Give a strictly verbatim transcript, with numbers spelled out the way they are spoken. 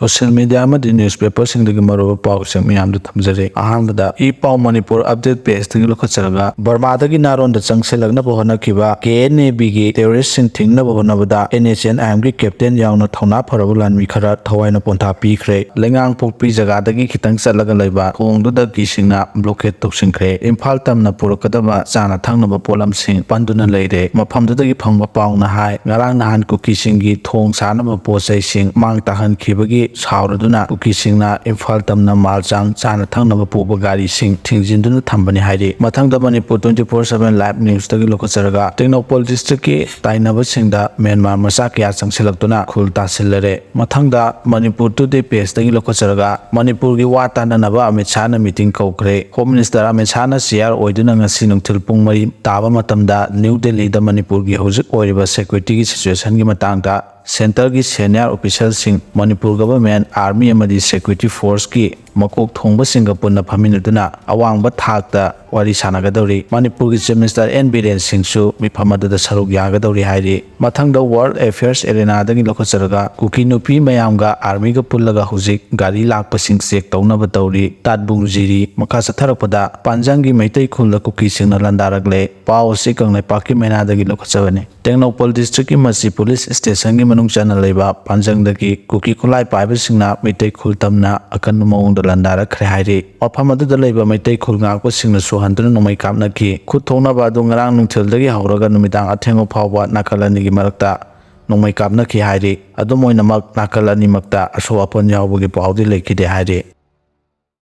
Social media ꯑꯃꯗꯤ ꯅ꯭ꯌꯨꯁꯄꯦꯄꯔꯁꯤꯡꯗꯒꯤ ꯃꯔꯨꯑꯣꯏꯕ ꯄꯥꯎꯁꯤꯡ ꯃꯌꯥꯝꯗꯨ ꯊꯝꯖꯔꯤ꯫ ꯑꯍꯥꯟꯕꯗ ꯏ ꯄꯥꯎ ꯃꯅꯤꯄꯨꯔ ꯑꯞꯗꯦꯠ ꯄꯦꯖꯇꯒꯤ ꯂꯧꯈꯠꯆꯔꯒ, ꯕꯔꯃꯥꯗꯒꯤ ꯅꯥꯔꯣꯟꯗ ꯆꯪꯁꯤꯜꯂꯛꯅꯕ ꯍꯣꯠꯅꯈꯤꯕ ꯀꯦ ꯑꯦꯟ ꯑꯦ ꯕꯤꯒꯤ ꯇꯦꯔꯣꯔꯤꯁꯁꯤꯡ ꯊꯤꯡꯅꯕ ꯍꯣꯠꯅꯕꯗ ꯑꯦꯟ ꯑꯦꯁ ꯑꯦꯟ ꯑꯥꯏ ꯑꯦꯝꯒꯤ ꯀꯦꯞꯇꯦꯟ ꯌꯥꯎꯅ ꯊꯧꯅꯥ ꯐꯔꯕ ꯂꯥꯟꯃꯤ ꯈꯔ ꯊꯋꯥꯏꯅ ꯄꯣꯟꯊꯥ ꯄꯤꯈ꯭ꯔꯦ꯫ ꯂꯩꯉꯥꯡꯄꯣꯛꯄꯤ ꯖꯒꯥꯗꯒꯤ ꯈꯤꯇꯪ ꯆꯠꯂꯒ ꯂꯩꯕ ꯈꯣꯡꯗꯨꯗ ꯀꯨꯀꯤꯁꯤꯡꯅ ꯕ꯭ꯂꯣꯀꯦꯠ ꯇꯧꯁꯤꯟꯈ꯭ꯔꯦ꯫ ꯏꯝꯐꯥꯜ ꯇꯝꯅ ꯄꯨꯔꯛꯀꯗꯕ ꯆꯥꯅ ꯊꯛꯅꯕ ꯄꯣꯠꯂꯝꯁꯤꯡ ꯄꯟꯗꯨꯅ ꯂꯩꯔꯦ꯫ ꯃꯐꯝꯗꯨꯗꯒꯤ ꯐꯪꯕ ꯄꯥꯎꯅ ꯍꯥꯏ, ꯉꯔꯥꯡ ꯅꯍꯥꯟ ꯀꯨꯀꯤꯁꯤꯡꯒꯤ ꯊꯣꯡ ꯁꯥꯅꯕ ꯄꯣꯠ ꯆꯩꯁꯤꯡ ꯃꯥꯡ ꯇꯥꯍꯟꯈꯤꯕꯒꯤ ꯁꯥꯎꯔꯗꯨꯅ ꯀꯨꯀꯤꯁꯤꯡꯅ ꯏꯝꯐꯥꯜ ꯇꯝꯅ ꯃꯥꯜꯆꯥꯡ ꯆꯥꯅ ꯊꯛꯅꯕ ꯄꯨꯕ ꯒꯥꯔꯤꯁꯤꯡ ꯊꯤꯡꯖꯤꯟꯗꯨꯅ ꯊꯝꯕꯅꯤ ꯍꯥꯏꯔꯤ꯫ ꯃꯊꯪꯗ Manipur twenty four seven live newsꯇꯒꯤ ꯂꯧꯈꯠꯆꯔꯒ, Tengnoupal ꯗꯤꯁꯇ꯭ꯔꯤꯛꯀꯤ ꯇꯥꯏꯅꯕꯁꯤꯡꯗ ꯃ꯭ꯌꯥꯟꯃꯥꯔ ꯃꯆꯥ ꯀꯌꯥ ꯆꯪꯁꯤꯜꯂꯛꯇꯨꯅ ꯈꯨꯜ ꯇꯥꯁꯤꯜꯂꯔꯦ꯫ ꯃꯊꯪꯗ ꯃꯅꯤꯄꯨꯔ ꯇꯨꯗꯦ ꯄꯦꯖꯇꯒꯤ ꯂꯧꯈꯠꯆꯔꯒ, ꯃꯅꯤꯄꯨꯔꯒꯤ ꯋꯥ ꯇꯥꯅꯅꯕ ꯑꯃꯤꯠ ꯁꯥꯍꯅ ꯃꯤꯇꯤꯡ ꯀꯧꯈ꯭ꯔꯦ꯫ ꯍꯣꯝ ꯃꯤꯅꯤꯁꯇꯔ ꯑꯃꯤꯠ ꯁꯥꯍꯅ ꯁꯤ ꯑꯥꯔ ꯑꯣꯏꯗꯨꯅ ꯉꯁꯤ ꯅꯨꯡꯊꯤꯜ ꯄꯨꯡ ꯃꯔꯤ ꯇꯥꯕ ꯃꯇꯝꯗ ꯅ꯭ꯌꯨ ꯗꯦꯜꯂꯤꯗ ꯃꯅꯤꯄꯨꯔꯒꯤ ꯍꯧꯖꯤꯛ ꯑꯣꯏꯔꯤꯕ ꯁꯦꯀ꯭ꯌꯨꯔꯤꯇꯤꯒꯤ ꯁꯤꯆꯨꯋꯦꯁꯟꯒꯤ ꯃꯇꯥꯡꯗ ꯁꯦꯟꯇꯔꯒꯤ ꯁꯦꯅꯤꯌꯔ ꯑꯣꯐꯤꯁꯔꯁꯤꯡ, ꯃꯅꯤꯄꯨꯔ ꯒꯚꯔꯟꯃꯦꯟꯠ, ꯑꯥꯔꯃꯤ ꯑꯃꯗꯤ ꯁꯦꯀ꯭ꯌꯨꯔꯤꯇꯤ ꯐꯣꯔꯁꯀꯤ ꯃꯀꯣꯛ ꯊꯣꯡꯕꯁꯤꯡꯒ ꯄꯨꯟꯅ ꯐꯝꯃꯤꯟꯅꯗꯨꯅ ꯑꯋꯥꯡꯕ ꯊꯥꯛꯇ ꯋꯥꯔꯤ ꯁꯥꯟꯅꯒꯗꯧꯔꯤ꯫ ꯃꯅꯤꯄꯨꯔꯒꯤ ꯆꯤꯐ ꯃꯤꯅꯤꯁꯇꯔ ꯑꯦꯟ ꯕꯤꯔꯦꯟ ꯁꯤꯡꯁꯨ ꯃꯤꯐꯝ ꯑꯗꯨꯗ ꯁꯔꯨꯛ ꯌꯥꯒꯗꯧꯔꯤ ꯍꯥꯏꯔꯤ꯫ ꯃꯊꯪꯗ ꯋꯥꯔꯜ ꯑꯦꯐꯤꯌꯔꯁ ꯑꯦꯔꯦꯅꯥꯗꯒꯤ ꯂꯧꯈꯠꯆꯔꯒ, ꯀꯨꯀꯤ ꯅꯨꯄꯤ ꯃꯌꯥꯝꯒ ꯑꯥꯔꯃꯤꯒ ꯄꯨꯜꯂꯒ ꯍꯧꯖꯤꯛ ꯒꯥꯔꯤ ꯂꯥꯛꯄꯁꯤꯡ ꯆꯦꯛ ꯇꯧꯅꯕ ꯇꯧꯔꯤ꯫ ꯇꯥꯠꯕꯨꯡ ꯖꯤꯔꯤ꯫ ꯃꯈꯥ ꯆꯠꯊꯔꯛꯄꯗ ꯄꯥꯟꯖꯪꯒꯤ ꯃꯩꯇꯩ ꯈꯨꯜꯗ ꯀꯨꯀꯤꯁꯤꯡꯅ ꯂꯥꯟꯗꯥꯔꯛꯂꯦ꯫ ꯄꯥꯎ ꯑꯁꯤ ꯀꯪꯂꯩꯄꯥꯛꯀꯤ ꯃꯩꯅꯥꯗꯒꯤ ꯂꯧꯈꯠꯆꯕꯅꯤ꯫ ꯇꯦꯡꯅꯧꯄꯜ ꯗꯤꯁꯇ꯭ꯔꯤꯛꯀꯤ ꯃꯆꯤ ꯄꯨꯂꯤꯁ ꯁ꯭ꯇꯦꯁꯟꯒꯤ ꯃꯅꯨꯡ ꯆꯟꯅ ꯂꯩꯕ ꯄꯥꯟꯖꯪꯗꯒꯤ ꯀꯨꯀꯤ ꯈꯨꯠꯂꯥꯏ ꯄꯥꯏꯕꯁꯤꯡꯅ ꯃꯩꯇꯩ ꯈꯨꯜ ꯇꯝꯅ ꯑꯀꯟꯕ ꯃꯑꯣꯡꯗ ꯂꯥꯟꯗꯥꯔꯛꯈ꯭ꯔꯦ ꯍꯥꯏꯔꯤ꯫ ꯃꯐꯝ ꯑꯗꯨꯗ ꯂꯩꯕ ꯃꯩꯇꯩ ꯈꯨꯜ ꯉꯥꯛꯄꯁꯤꯡꯅ ꯁꯨꯍꯟꯗꯨꯅ ꯅꯣꯡꯃꯩ ꯀꯥꯞꯅꯈꯤ꯫ ꯈꯨꯠ ꯊꯣꯛꯅꯕ ꯑꯗꯨ ꯉꯔꯥꯡ ꯅꯨꯡꯊꯤꯜꯗꯒꯤ ꯍꯧꯔꯒ ꯅꯨꯃꯤꯗꯥꯡ ꯑꯊꯦꯡꯕ ꯐꯥꯎꯕ ꯅꯥꯀꯜ ꯑꯅꯤꯒꯤ ꯃꯔꯛꯇ ꯅꯣꯡꯃꯩ ꯀꯥꯞꯅꯈꯤ ꯍꯥꯏꯔꯤ꯫ ꯑꯗꯨꯝ ꯑꯣꯏꯅꯃꯛ, ꯅꯥꯀꯜ ꯑꯅꯤꯃꯛꯇ ꯑꯁꯣꯛ ꯑꯄꯟ ꯌꯥꯎꯕꯒꯤ ꯄꯥꯎꯗꯤ ꯂꯩꯈꯤꯗꯦ ꯍꯥꯏꯔꯤ꯫